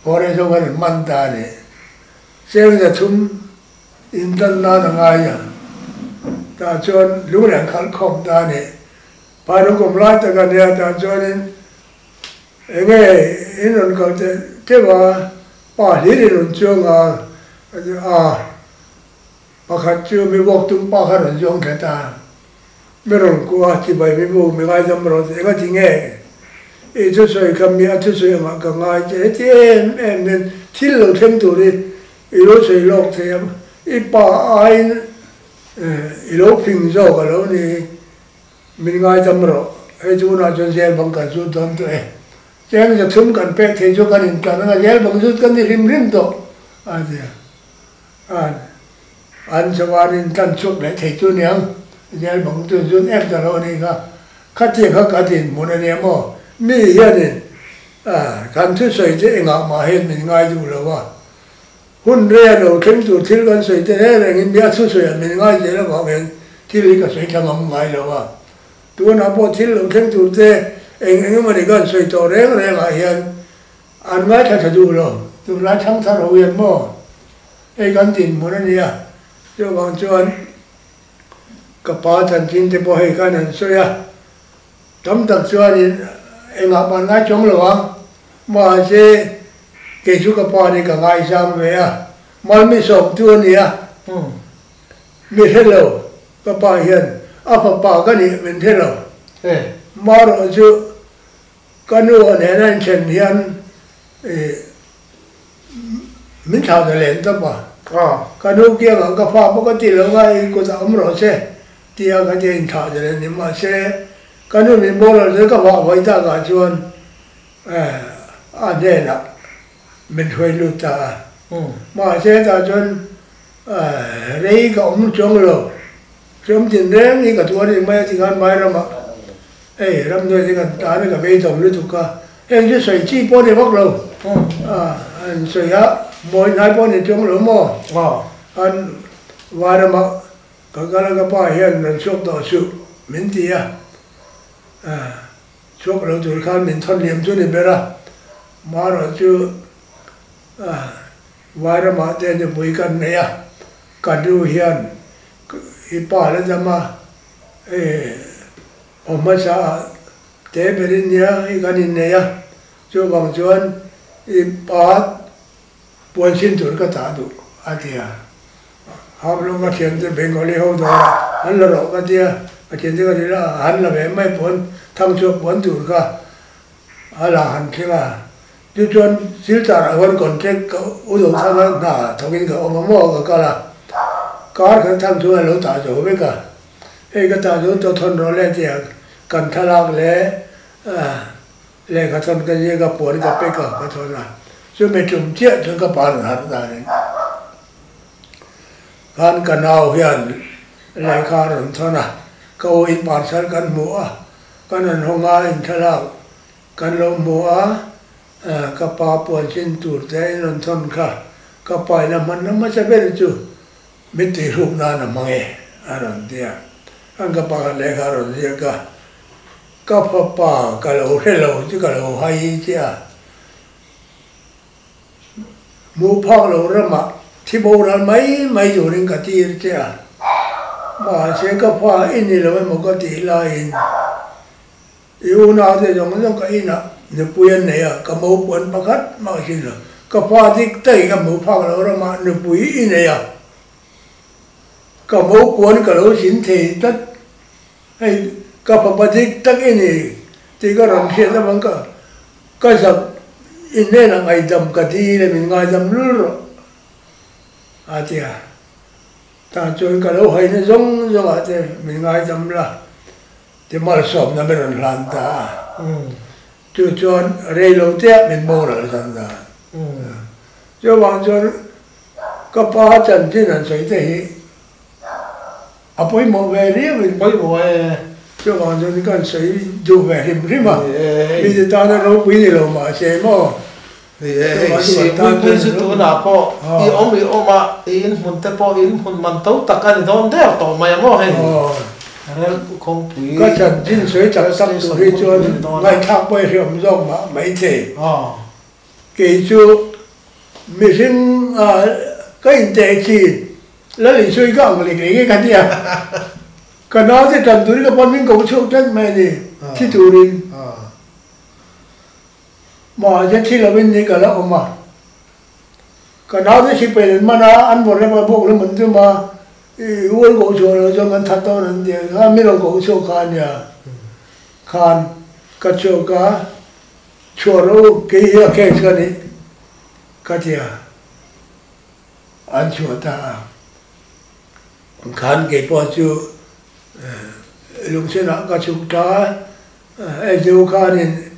Pawhre zo khan an man ta a ni. Cheng zathum intan nan a ngai a, tah chuan lungreng khalh khawm ta a ni. Phairuang kum lai tak a nia, tah chuanin Enge in rawn kal teh teuh a, pa hlir in rawn chuang a, a pakhat chu mi vuak tum pa kha rawn zuang thla ta, mi rawn kuah a, chibai mi bu mi ngaidam rawh tih enga ti nge i thusawi kha mi a thusawi angah ka ngai che heti em em hian thil lo thleng tur hi i lo sawi lawk thei a, i pa aiin i lo fing zawk a lo ni. Min ngaidam rawh, hei tunah chuan zel bang kan zut dawn tawh e. Cheng zathum kan pek thei chu kan intlan anga zel bang zut kan ni hrim hrim tawh a ti a. An an chuan intlan chhuak leh thei chu niang, zel bang chu zut em ta lo a nih kha. Khatiang kha ka dinhmun a nia maw? Mi hianin kan thusawi te engah mah hian min ngai duh lo a. Hun rei a lo thleng tur thil kan sawi te reng rengin mi a thusawi ah min ngai zel avang hian thil hi ka sawi thla ngam ngai lo a. Tunah pawh thil lo thleng tur te eng eng emawni kan sawi tawh reng reng ah hian an ngaithla tha duh lo. Tunlai thangthar ho hian maw hei kan dinhmun a nia, chuvang chuan ka pa chanchin te pawh hei khan an sawi a, tam tak chuanin engah pawh an ngai chuang lo ang. Mahse, kei chu ka pa nih ka ngaizam ve a, Malmi sawmtu a ni a, mi hre lo, ka pa hian a fapa ka nih min hre lo. Marawh chu ka nu a nena inthlen hian min thlah ta len tawp a, ka nu kiangah ka fa pawh ka ti lo nga i kutah awm rawh se tia ka tia inthlah ta len ni. Mahse, ka nu min boral chu ka vah vawi takah chuan A hnenah min hruai lut ta a. Mahse tah chuan rei ka awm chuang lo. Hriam tin reng hi ka tuar rih mai a ti khan vai ramah hei ramhnuai te kan tan a ka beidawm lutuk a. Heng chu sawi chi pawh a ni vak lo. An sawi a, mawi hnai pawh a ni chuang lo maw? An vai ramah ka kal a ka pa hian rawn chhuak tawh suh min ti a. Chhuak lo tur khan min thawn liam chu ni ber a, marawh chu vai ramah te nupui kan nei a, ka nu hian i pa la dam a, hei aw hmasa ah te berin nia i kan innei a, chuvang chuan i pa Puan sin tur ka tah duh a ti a, Haflong ka thiante Bengali ho dawrah an la rawh ka ti a, ka thiante ka rilh a, han la ve mai puan thangchhuak puan tur kha a la han thleng a, chu chuan Silchar ah huan contract ka u do thang a hna thawkin ka awm a maw ka kal a, kar khat thangchhuak a lo tah zo vek a, hei ka tah zo tawh thawn rawh le a ti a, kan thlalak leh Lehkha thawn ka ziak a, puan ka pek a, ka thawn a. Chumi tum chiah chuan ka pa rawn harh ta a ni. Khan ka nau hian lehkha a rawn thawn a, ka u in parcel kan hmu a, kan rawn hawng a, inthlalak kan lo hmu a, ka pa puan sin tur te in rawn thawn kha ka pa in a hman na hmasa ber chu min tihhruk nan a hmang e a rawn ti a, khan ka pa khan lehkha a rawn ziak a, ka fapa ka lo hre lo chu ka lo hai che a. Hmuh phak lo ramah thi boral mai mai turin ka tir che a, mahse ka fa i ni lo emaw ka tih laiin i unaute zawng zawng ka inah nupui an nei a, ka mopuan pakhat mah sin lo. Ka fa dik takin ka hmuh phak lo ramah nupui i nei a, ka mopuan ka lo sin thei tlat. Hei ka fapa dik tak i ni tih ka rawn hriat avang ka ka zak i hnenah ngaihdam ka dil e min ngaidam lul rawh a ti a. Tah chuan ka lo haina zawng zawngah te min ngaidam la ti malsawmna min rawn hlan ta a. Chu chuan rei lo teah min boral zan ta. Chuvang chuan ka pa chanchin an sawi te hi A pawimawh ve riau in pawimawh e. Chuvang chuan kan sawi duh ve hrim hrim a, mite tana ropui ni lo mahse maw. Ni e, hei Sipuipui chu tunah pawh i awm i awm a, i inhmun te pawh inhmun man to tak a ni dawn der tawh mai a maw hei. Rel kawngpui. Ka chanchin sawi chak tak tur hi chuan ngaihthlak pawh i hreawm zawk mah maithei. Kei chu mihring ka inteh thin, Lal Isui ka ang lek lek e ka ti a, ka naute tan turin ka pawn min ko chhuak tlat mai a ni, thi turin. Mahse thi lovin ni ka la awm a, ka naute sipai an man a, an vawn rep a, bawk lam an tum a, i ual ko chhuah loh chuan kan that dawn an ti a, khan min rawn ko chhuak kha a nia, khan ka chhuak a. Chhuah rawh u, kei hi a case ka nih ka ti a, an chhuah ta a. Khan kei pawh chu lungchhinah ka chhuk ta a, SDO khanin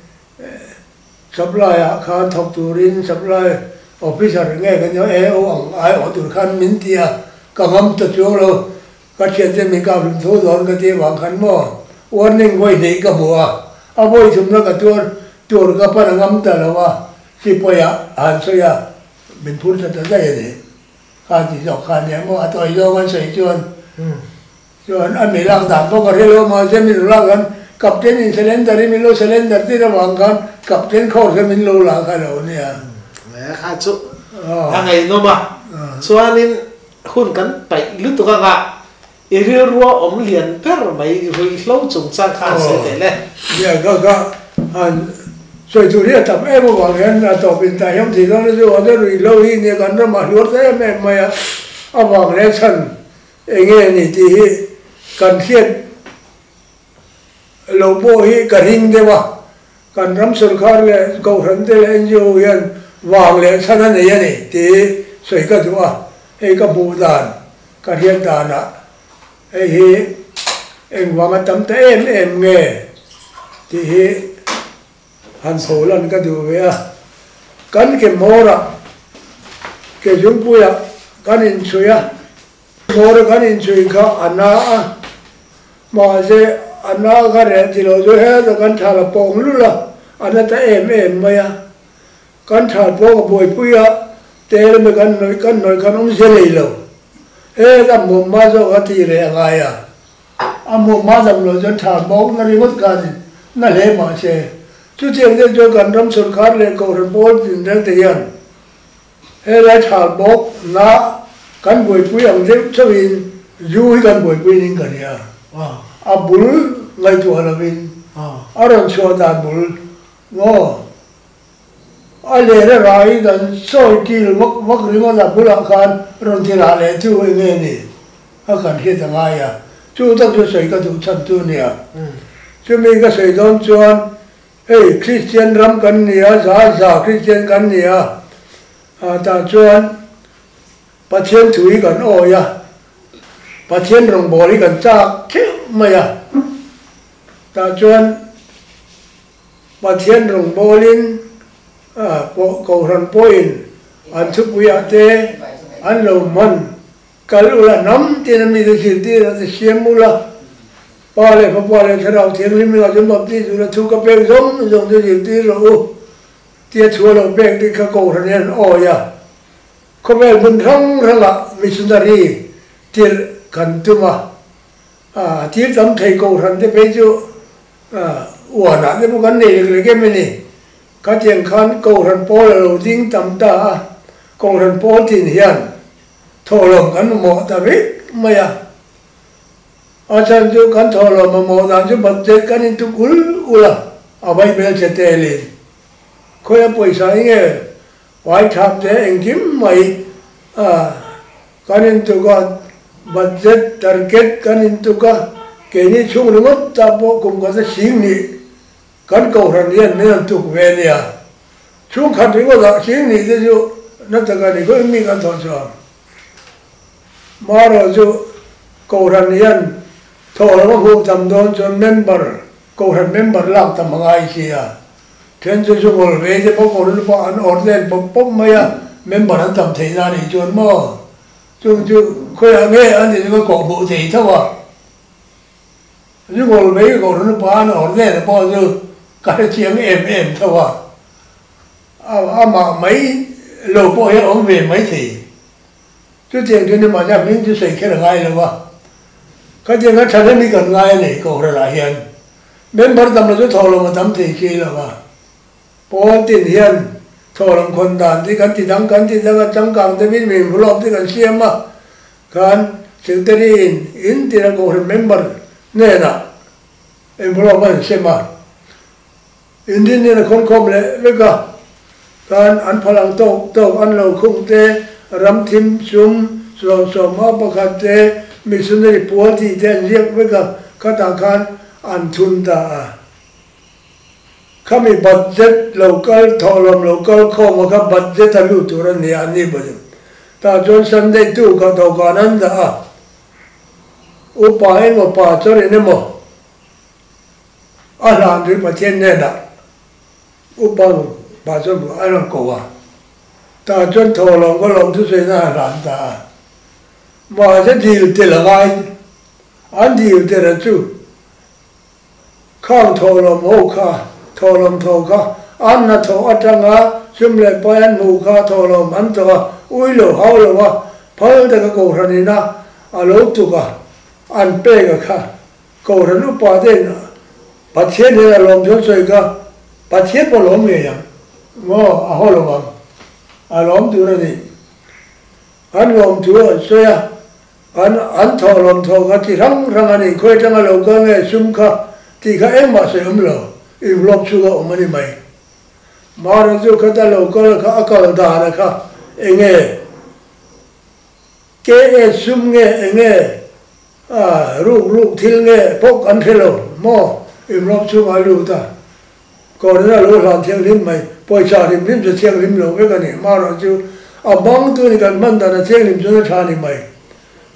supply ah khan thawk turin supply officer nge kan nia AO ang aiawh tur khan min ti a, ka ngam ta chuang lo, Ka thiante min kap hlum tho dawn ka tih avang khan maw warning vawi hnih ka hmu a, a vawi thumna ka tuar tur ka pan a ngam ta lo a, sipawiah a han sawi a, min phur ta ta daih a ni. Kha ti zawk kha nia maw a tawi zawng an sawi chuan chuan a mi lak dan pawh ka hre lo mahse min lo lak khan captain in surrender in min lo surrender tir avang khan captain course a min lo la kha lo nia. Kha chu a ngaihnawm a, chuanin Hun kan paih lutuk anga i rilrua awm lian ber mai ruihhlo chungchang kha an sawi teh le. Nia ka ka han sawi tur hi a tam em avang hian a tawp in tah hiam thei dawn a chu vang chuan ruihhlo hi nia kan ramah hluar ta em em mai a, avang leh chhan eng nge ni tih hi kan hriat lo pawh hi ka ring deuh a, kan ram sorkar leh kohhran te leh NGO hian vang leh chhan a nei a ni tih hi sawi ka duh a, hei ka hmuh dan, ka hriat danah hei hi engvang a tam ta em em nge tih hi han pholan ka duh ve a, kan ke hmawrah, ke zungpuiah kan inchhui a. Hmawr kan inchhui kha a na a, mahse a na kha reh ti lo chu heta kan thal a pawng lul a, a na ta em em mai a. Kan thal pawng a buaipui a, tel emaw kan hnawih kan hnawih khan awm zia nei lo. Heta hmuam hma zawk a ti reh a ngai a, a hmuam hma dam lo chuan thal bawk na ringawt khanin na hle mahse chutiang deuh chuan kan ram sorkar leh kohhran pawl tinreng te hian Helai thal bawk na kan buaipui ang deuh chauhin zu hi kan buaipui ning ka nia. A bul ngaihtuah lovin a rawn chhuah dan bul maw a ler a rai kan sawi kil vak vak ringawt a bulah khan rawn ti rah leh chu eng nge ni a kan hriat a ngai a. Chu tak chu sawi ka duh chhan chu nia. Chumi ka sawi dawn chuan Hei Kristian ram kan ni a, za za Kristian kan ni a, tah chuan Pathian thu hi kan awi a, Pathian rawngbâwl hi kan châk theuh mai a, tah chuan Pathian rawngbâwlin Kohhran pawhin an thupuiah te an lo hman. Kal ula hnam tiin a mite zirtir a ti siam ula, Pa leh Fapa leh Thlarau Thianghlim hmingah chuan baptis ula thu ka pek zawng zawng chu zirtir rawh u tia thu a lo pek dik kha Kohhran hian an awi a. Khawvel hmun hrang hrangah missionary tirh kan tum a, a tir tam thei Kohhran te phei chu uanah te pawh kan nei lek lek em a ni. Khatiang khan Kohhran pawl a lo ding tam ta a, Kohhran pawl tin hian thawhlawm kan mamawh ta vek mai a. A chhan chu kan thawhlawm mamawh dan chu budget kan intuk ul ul a, a vai hmelchhe telin khawia pawisa hi nge vai thap te engkim mai a kan intuk a, budget target kan intuk a, keini chhung ringawt ta pawh kum khat a sing nih Kan Kohhran hian min an tuk ve nia. Chhungkhat ringawtah thing nih te chu na taka ni khawi mi kan thawh chuang. Marawh chu Kohhran hian thawh lam a hmuh tam dawn chuan member, Kohhran member lak tam a ngai si a. Then chu chu ngawl ve te pawh Kohhran upa an awr len pawp pawp mai a, member an tam theih na nih chuan maw? Chung chu khawiah nge an ti chu ka kawh hmuh thei tho a. Ringawr mai Kohhran upa an awr nen pawh chu ka hre chiang em em tho a, amah mai lo pawh hi a awm ve mai thei. Chutiang chu ni mahse a hming chu sawi kher a ngai lo va, khatiang kha thahnem hi kan ngai a ni Kohhranah hian. Member tam lo chu thawhlawm a tam thei si lo va, pawl tin hian thawhlawm khawn dan te kan ti dang kan ti dang a, changkang te min min hlawp te kan siam a, Khan Secretary in in tina Kohhran member hnenah envelope a insem a, in din in a khawnkhawm leh vek a, khan an phal ang tawk tawk an lo khung te, ram thim sum sawmsawma pakhat te, missionary pual tih te an ziak vek a, khatah khan an thun ta a. Khami budget lo kal thawhlawm lo kal khawm a kha budget a lut tur a ni a ni bawk. Tah chuan Sunday tu kha dawhkan an dah a, upa emaw pa chawrin emaw a hlan ri Pathian hnenah upa emaw pa chawr emaw a rawn ko a, tah chuan thawhlawm ka lawm thusawiin a hlan ta a. Mahse dil tel a ngai, an dil tel a chu. Khang thawhlawm ho kha, thawhlawm thaw kha, an hnathawh atanga sum leh pai an hmuh kha thawhlawm an tawh a, ui lo hau lo a, phal taka Kohhran ina a lo tuk a, an pek a kha. Kohhran upa ten Pathian hian a lawm chuan sawi kha Pathian pawh lawm ngei ang maw, a haw lo ang, a lawm tur a ni. An lawm thu an sawi a. An an thawhlawm thawh kha ti hrang hrang a ni, khawi atanga lo kal nge sum kha tih kha engmah sawi awm lo, envelope chhunga awm a ni mai. Mara chu khata lo kal kha a kal dan a kha enge KS sum nge enge a ruk ruk thil nge pawh kan hre lo maw envelope chhungah a lut a, Kawrna lo hlan thianghlim mai, pawisa hrim hrim chu thianghlim lo vek a ni. Marawh chu a bangtu ni kan hman dan a thianghlim chuan a tha ni mai.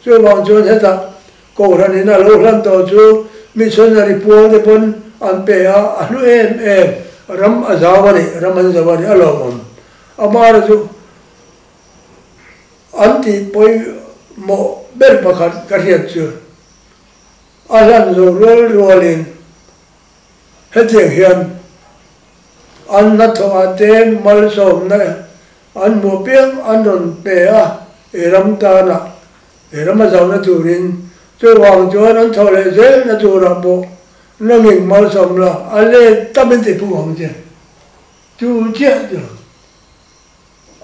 Chuvang chuan hetah Kohhran in a lo hlan tawh chu missionary pual te pawn an pe a, a hlu em em, ram a zau a ni, ram an zau a ni, a lawmawm. Amarawh chu an tih pawimawh ber pakhat ka hriat chu a hlan zo rual rualin, Hetiang hian an hnathawhah te malsawmna an hmuh piang an rawn pe a, i ram tana i ram a zauna turin chuvang chuan an thawh leh zelna turah pawh nangin malsawm la a let tamin ti phung ang che. Chu chiah chu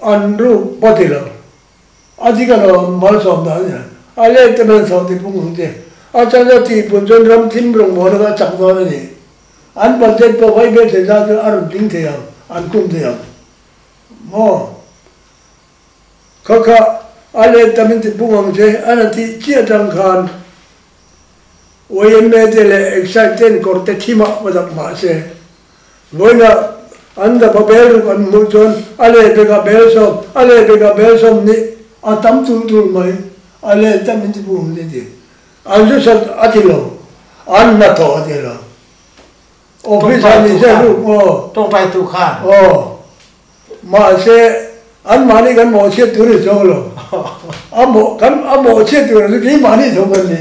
an ruk pawh ti lo. A dik a lo malsawm dan a ni. A let tamin an thawh ti phung ang che. A chan a tih pun chuan ram thim rawngbawlna kha a chak dawn a ni. An budget pawh vai ber thei zat chu a rawn tling thei ang, an kum thei ang. Maw? Kha kha a let tamin ti pung ang che, an han tih chiah atang khan YMA te leh Excite ten kawr te thimah va dap mah se. Vawiinah an dap a bel ruk an hmuh chuan a lehbekah bel sawm, a lehbekah bel sawm nih a tam tul tul mai, a let tamin ti pung ang che ti. An zu sat a ti lo, an hnathawh a ti lo. Office ah ni se ruk aw. Tawngtai tu khan. Aw. Mahse Anmahni kan mawhchhiat tur hi chuang lo. A mawh kan a mawhchhiat tur chu keimahni tho kan ni.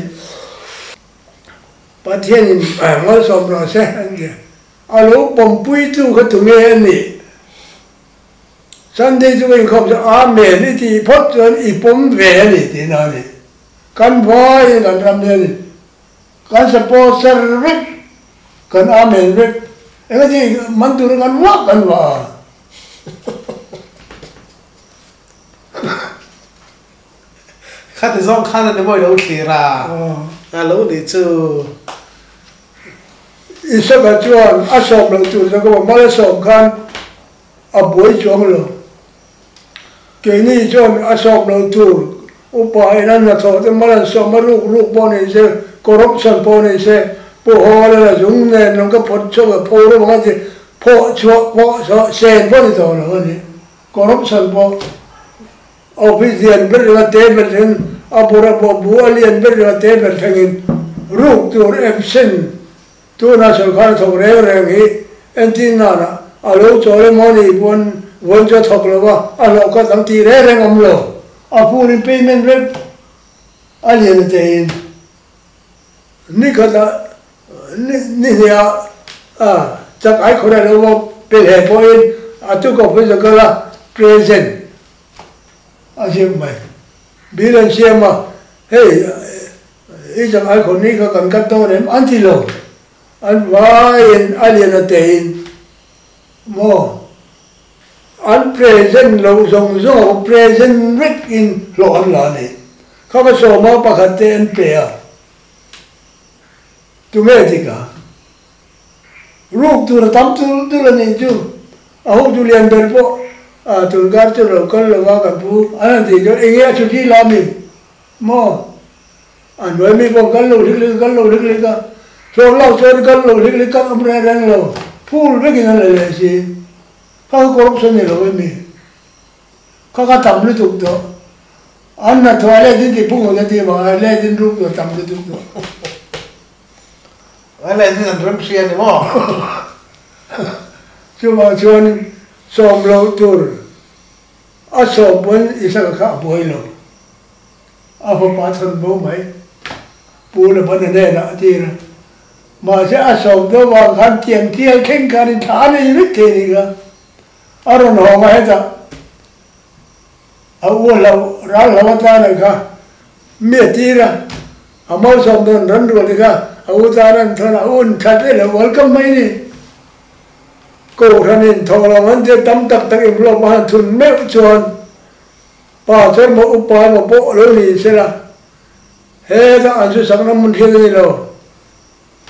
Pathianin malsawm rawh se an ti. A lo pawmpuitu kha tunge a nih? Sunday chu ka inkhawm chu Amen i tih phawt chuan i pawm ve a ni tihna a ni. Kan vaiin kan ram hian kan support ser vek, kan Amen vek. Engati man tura kan vak kan vah a? Khati zawng khan a ni mawi lo thlir a, a lo nih chu. Isaka chuan a sawm loh tur Jakoba mal a sawm khan a buai chuang lo. Keini chuan a sawm loh tur upa in a hnathawh te mal an sawm a, ruk ruk pawh nei se, corruption pawh nei se, Pu Hawla la zung nen lawng ka phawt chhuak a pho rawh ang a ti, phawh chhuah pawh chhuah sen pawh ni tawh lo a ni. Corruption pawh office lian ber ringa te ber thleng a bawrh a bawh bu a lian ber ringa te ber thlengin ruk tur absent tuna sorkar a thawk reng reng hi entir nana a lo chawl emaw ni pawn vawn chu a thawk lo va a hlawh khat ang tih reng reng awm lo a full in payment vek a lian a teiin ni khatah ni ni hniah a chak ai khawrh a lo va pe hle pawhin a tuk office a kal a present A ziak mai. Bill an siam a, hei i chak ai khaw ni kha kan kat dawn em? An ti lo. An vaiin a lian a teiin maw an present loh zawng zawng a present vek in hlawh an la a ni. Kha ka sawm a pakhat te an pe a. Tunge dik a? Ruk tur a tam tul tul a nih chu. A hotu lian ber pawh a tunkar chu lo kal lo a kan pu an han tih chuan enge a chhuti la mi maw? A hnuai mi pawh kal lo hlik hlik a kal lo hlik hlik a, hlawh lak chuan kal lo hlik hlik kan awm reng reng lo, phul vekin an la leh si. Kha kha corruption ni lo emi? Kha kha tam lutuk tawh. An hnathawh a let in ti phung ang te ti vang a let in ruk tur a tam lutuk tawh. A let in an rem hria ni maw? Chuvang chuan sawm loh tur a sawm pawn Isaka kha a buai lo. A fapa thawn bo mai. Pu Labana hnenah a tir a. Mahse a sawm deuh vang khan tiang tial thleng khan in thla a nei vek thei a nih kha. A rawn hawng a hetah a u hlo ral hlo atan ang kha mi a tir a, a malsawm dawn ran rual te kha a u tan an thawn a, a un that leh lo welcome mai ni. Kohhran in thawk lo an tia tam tak tak inhlawp a han thun meuh chuan pa chuan maw upa emaw pawh lo ni sela hetah an susakna hmun hriat a ni lo.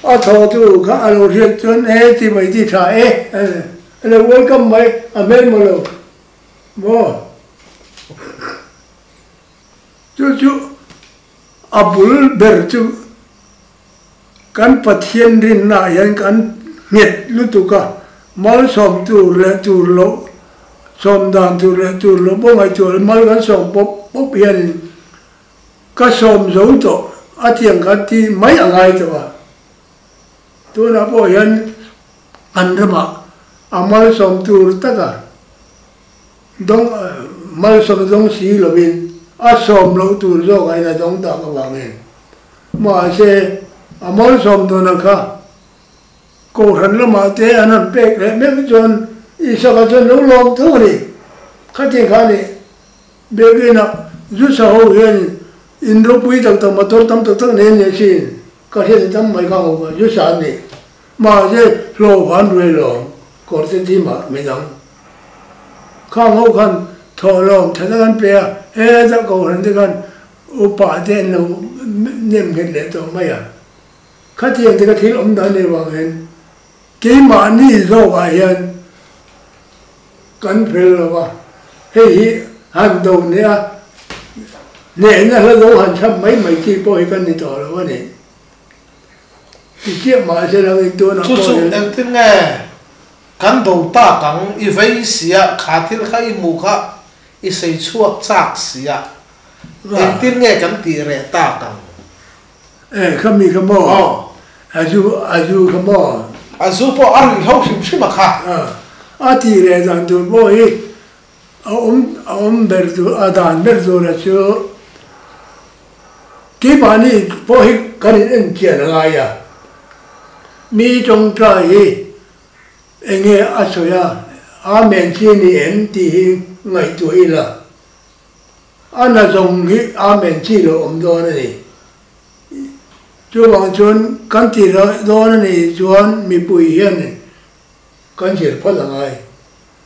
A thawhtu kha a lo hriat chuan e ti mai ti tha e a lo welcome mai a hmel maw lo maw chu chu a bul ber chu kan Pathian rinna ah hian kan nghet lutuk a malsawm tur leh tur loh sawm dan tur leh tur loh pawh ngaihtuah mal kan sawm pawp pawp hianin Ka sawm zo tawh a tiang kha ti mai a ngai tawh a, tunah pawh hian an ramah a malsawm tur taka dawng malsawm dawng si lovin a sawm loh tur zawkah in a dawng tak avangin mahse a malsawm dawna kha Kohhran lamah te an han pek leh mek chuan Isaka chuan lo lawm thung a ni. Khati kha a ni. Biakinah zu sa ho hian in ropui tak tak motor tam tak tak nei an nei thin. Ka hriat tam mai kha ho zu sa an ni. Mahse hlawh khan ruai lawm kawr te thim ah midang khang ho khan thawh lawm that a kan pe a, hetah kohhran te khan upa te an lo nem nghet leh tawh mai a. Khatiang te ka thil awm dan nei vang hian keimahni zawkah hian Kan fel lo va, hei hi han do nia hnehna hla lo han chham mai mai chi pawh hi kan ni tawh lo a ni. Ti chiah mah se lang in tunah pawh hian. Chu chu engtin nge kan do tak ang i vei sia, kha thil kha i hmuh kha i sei chhuak chak sia, engtin nge kan tih reh tak ang? E kha mi kha maw? Aw. A zu a zu kha maw? A zu pawh a ruihhlo hrim hrim a kha. A, a tih leh dan tur pawh hi A awm a awm ber tur a dan ber tura chu keimahni pawh hi kan in en chian a ngai a, mi tawngtai hi eng nge a sawi a, Amen chi a ni em tih hi ngaihtuah ila, a na zawng hi Amen chi lo awm dawn a ni. Chuvang chuan kan ti dawn a nih chuan mipui hian kan zir phawt a ngai.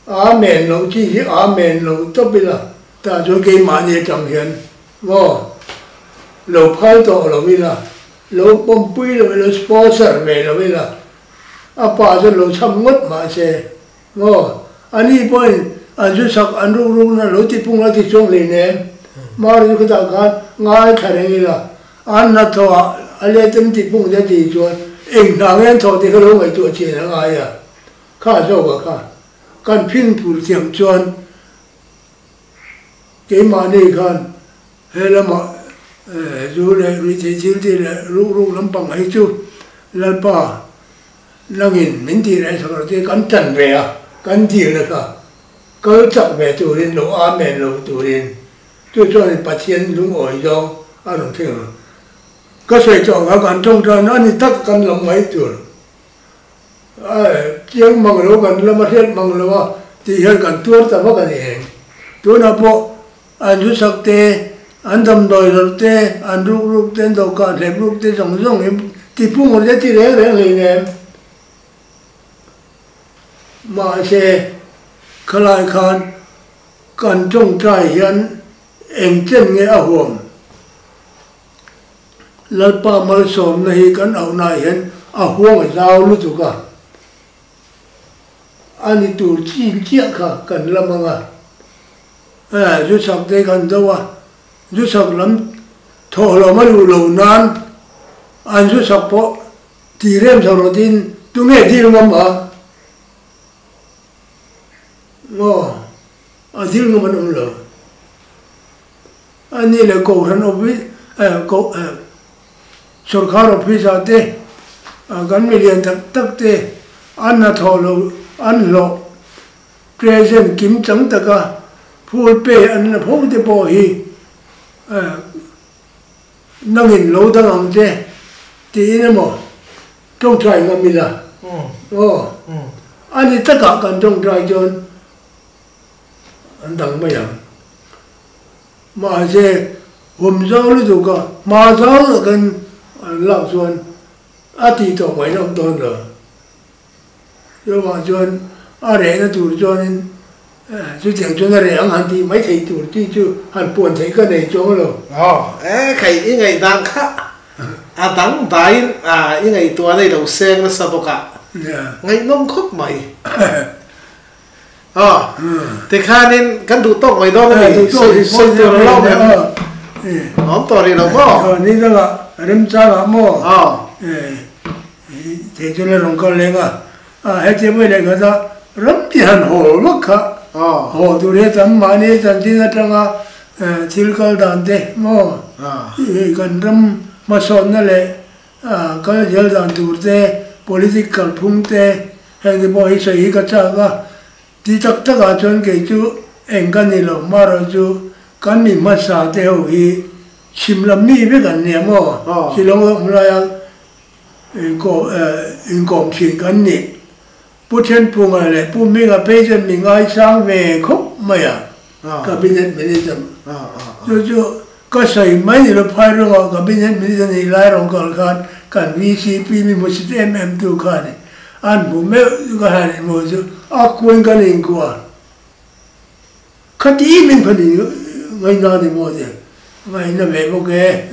Amen loh chi hi Amen lo tawp ila, tah chuan keimahni atang hian maw lo phal tawh lo ila, lo pawmpui lo ila, sponsor ve lo ila, a pa chuan lo chham ngawt mahse maw ani pawhin an zu sak an ruk rukna lo tipung a ti chuang hleinem. Mari chu khutah khan ngaithla reng ila, an hnathawhah a let an tipung te tih chuan eng hna nge an thawh tih kha lo ngaihtuah chian a ngai a. Kha zawkah kha kan phing phur thiam chuan keimahni khan he lamah zu leh ruihtheih thil tih leh ruk ruk lampang hi chu Lalpa nangin min tih reng sak lo te kan tan ve a, kan dilna kha kal chak ve turin lo amen lo turin chu chuan Pathian lungawi zawng a rawn thleng ang. Ka sawi tawh ang kha kan tawngtai na a ni tak kan lam mai tur. Chiang mang lo kan lam a hriat mang lo a tih hian kan tuar ta vak a ni eng. Tunah pawh an zu sak te, an damdawi zawrh te, an ruk ruk te, an dawhkan hlep ruk te zawng zawng hi tipung awm te ti reng reng hleinem. Mahse khalai khan kan tawngtai hian eng chen nge a huam? Lalpa malsawmna hi kan auhnaah hian a huang a zau lutuk a, a ni tur chin chiah kha kan lam ang a, zu chak te kan do a, zu chak lam thawhlawm a luh lo nan an zu chak pawh ti rem chho rawh tiin tunge dil ngam a? Maw a dil ngam an awm lo. A ni leh Kohhran office Sorkar office ah te kan milian tak tak te an hnathawh lo an hlawh present kim chang taka full pay an la fo te pawh hi nangin lo dang ang che tiin emaw tawngtai ngam ila aw a ni takah kan tawngtai chuan an dang mai ang. Mahse, hum zau lutuk a, hma zau takin an lak chuan a tih tawh mai lawk dawn lo. Chuvang chuan a rehna tur chuanin chutiang chuan a reh ang han tih mai theih tur tih chu han puan theih ka nei chuang lo. Aw, e khai i ngaihdan kha a dang daiin i ngaihtuahna i lo seng nasa bawk a, ngaihnawm khawp mai. Aw, tikhanin kan duh tawk mai dawn a ni, sawi tur a lawm em? Awm tawh rih lo maw? Aw, ni dangah remchangah maw? Aw. Thei chu la rawn kal leng a, hetia mai leh khat a ram ti han haw vak kha, haw tur hi a tam mahni chanchin atanga thil kal dan te maw? Kan ram hmasawnna leh kal zel dan tur te, politic kalphung te, Heng te pawh hi sawi hi ka chak a, ti tak tak ah chuan kei chu eng ka ni lo, marawh chu kan mi hmasa te ho hi chhim lam mi vek an nia maw, Shillong a awm laia inkawm thin kan ni. Pu Thenphunga leh Pu Hminga phei chuan mi ngaisang ve khawp mai a, Cabinet Minister chu chu ka sawi mai ni lo, Phairuangah Cabinet Minister nih lai rawn kal khan kan VCP mi hmusit em em tu kha a ni. An hmu meuh chu ka han inhmuh chu a kuain kan inkuah. Khati em em khan ngaihna ni maw tia ngaihna ve bawk e.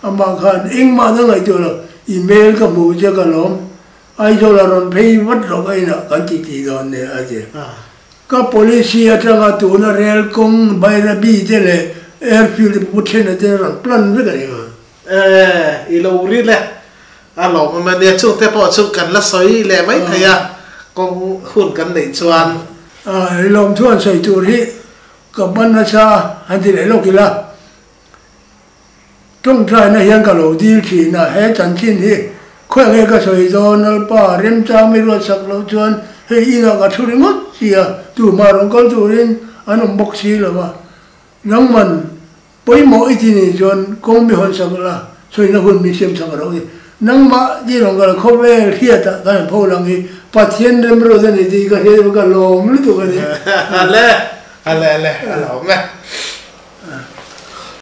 Amah khan engmah na ngaihtuah lo, email ka hmuh che ka lawm, Aizawl a rawn phei vat rawh ka inah kan ti ti dawn nia a ti. Ka policy atanga tuna rel kawng Bairabi te leh airfield te pawh thena te rawn plan vek a ni ang. E, i lo ri le. A lawmawm a nia, chungte pawh chu kan la sawi leh mai thei a, kawng hun kan neih chuan. A, i lawm chuan sawi tur hi ka ban nasa a, han ti leh lawk ila. Tawngtaina hian ka lo dil thin a, he chanchin hi khawiah nge ka sawi dawn, Lalpa, remchang mi ruatsak loh chuan hei inah ka thu ringawt sia, tuhmah rawn kal turin an awm bawk si lo va, nangman pawimawh i ti nih chuan kawng mi hawn sak la, sawina hun mi siam sak rawh i nangmah ti rawn kal khawvel hriatah kan han pho lang hi Pathian remruat a ni tih ka hriat ka lawm lutuk a ni. Ale, ale, ale, a lawm e.